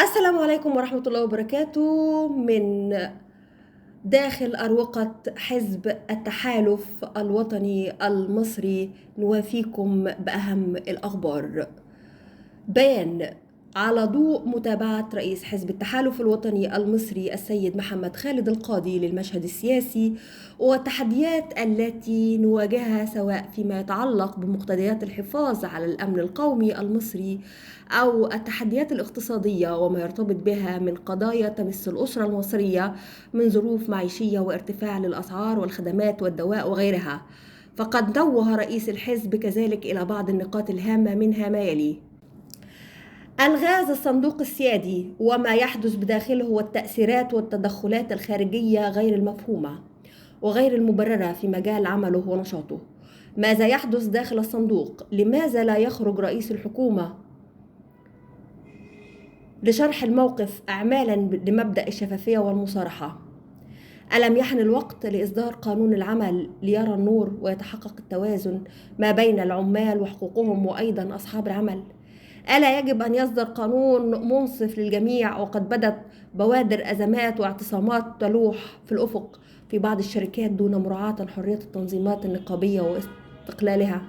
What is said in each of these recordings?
السلام عليكم ورحمة الله وبركاته من داخل أروقة حزب التحالف الوطني المصري. نوافيكم بأهم الأخبار. بيان على ضوء متابعة رئيس حزب التحالف الوطني المصري السيد محمد خالد القاضي للمشهد السياسي والتحديات التي نواجهها، سواء فيما يتعلق بمقتضيات الحفاظ على الأمن القومي المصري أو التحديات الاقتصادية وما يرتبط بها من قضايا تمس الأسرة المصرية من ظروف معيشية وارتفاع للأسعار والخدمات والدواء وغيرها. فقد نوه رئيس الحزب كذلك إلى بعض النقاط الهامة، منها ما يلي: ألغاز الصندوق السيادي وما يحدث بداخله والتأثيرات والتدخلات الخارجية غير المفهومة وغير المبررة في مجال عمله ونشاطه. ماذا يحدث داخل الصندوق؟ لماذا لا يخرج رئيس الحكومة لشرح الموقف إعمالا لمبدأ الشفافية والمصارحة؟ ألم يحن الوقت لإصدار قانون العمل ليرى النور ويتحقق التوازن ما بين العمال وحقوقهم وأيضا أصحاب العمل؟ ألا يجب أن يصدر قانون منصف للجميع؟ وقد بدت بوادر أزمات واعتصامات تلوح في الأفق في بعض الشركات دون مراعاة حرية التنظيمات النقابية واستقلالها.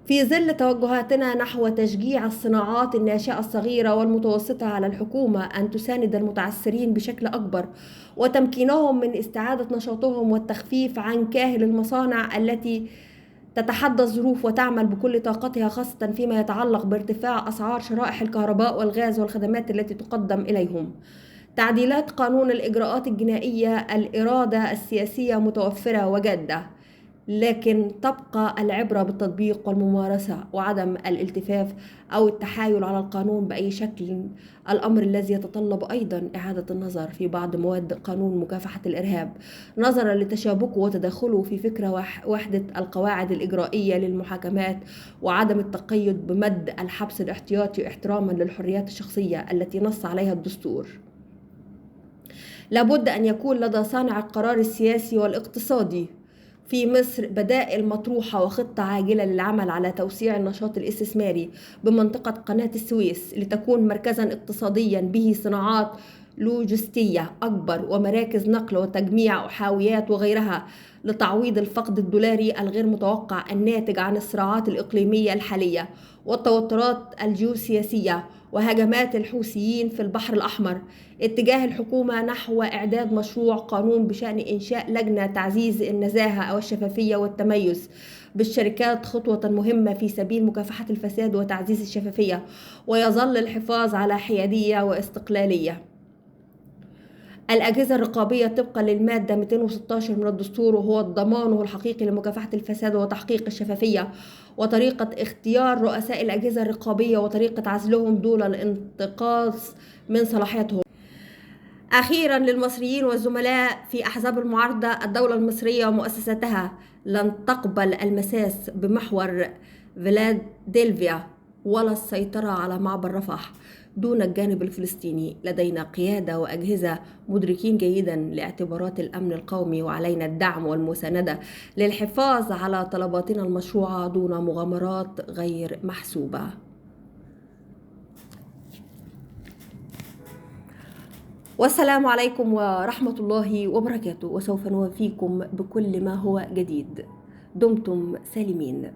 في ظل توجهاتنا نحو تشجيع الصناعات الناشئة الصغيرة والمتوسطة، على الحكومة أن تساند المتعثرين بشكل أكبر وتمكينهم من استعادة نشاطهم والتخفيف عن كاهل المصانع التي تتحدى الظروف وتعمل بكل طاقتها، خاصة فيما يتعلق بارتفاع أسعار شرائح الكهرباء والغاز والخدمات التي تقدم إليهم. تعديلات قانون الإجراءات الجنائية. الإرادة السياسية متوفرة وجادة، لكن تبقى العبرة بالتطبيق والممارسة وعدم الالتفاف أو التحايل على القانون بأي شكل، الأمر الذي يتطلب أيضا إعادة النظر في بعض مواد قانون مكافحة الإرهاب نظرا لتشابكه وتداخله في فكرة وحدة القواعد الإجرائية للمحاكمات وعدم التقيد بمد الحبس الاحتياطي احتراما للحريات الشخصية التي نص عليها الدستور. لابد أن يكون لدى صانع القرار السياسي والاقتصادي في مصر بدائل مطروحة وخطة عاجلة للعمل على توسيع النشاط الاستثماري بمنطقة قناة السويس لتكون مركزا اقتصاديا به صناعات لوجستية أكبر ومراكز نقل وتجميع وحاويات وغيرها لتعويض الفقد الدولاري الغير متوقع الناتج عن الصراعات الإقليمية الحالية والتوترات الجيوسياسية وهجمات الحوثيين في البحر الأحمر. اتجاه الحكومة نحو إعداد مشروع قانون بشأن إنشاء لجنة تعزيز النزاهة أو الشفافية والتميز بالشركات خطوة مهمة في سبيل مكافحة الفساد وتعزيز الشفافية، ويظل الحفاظ على حيادية واستقلالية الأجهزة الرقابية طبقا للمادة 216 من الدستور، وهو ضمانه الحقيقي لمكافحة الفساد وتحقيق الشفافية وطريقة اختيار رؤساء الأجهزة الرقابية وطريقة عزلهم دون الانتقاص من صلاحيتهم. أخيرا للمصريين والزملاء في أحزاب المعارضة، الدولة المصرية ومؤسساتها لن تقبل المساس بمحور فيلادلفيا ولا السيطرة على معبر رفح دون الجانب الفلسطيني. لدينا قيادة وأجهزة مدركين جيدا لاعتبارات الأمن القومي، وعلينا الدعم والمساندة للحفاظ على طلباتنا المشروعة دون مغامرات غير محسوبة. والسلام عليكم ورحمة الله وبركاته، وسوف نوافيكم بكل ما هو جديد. دمتم سالمين.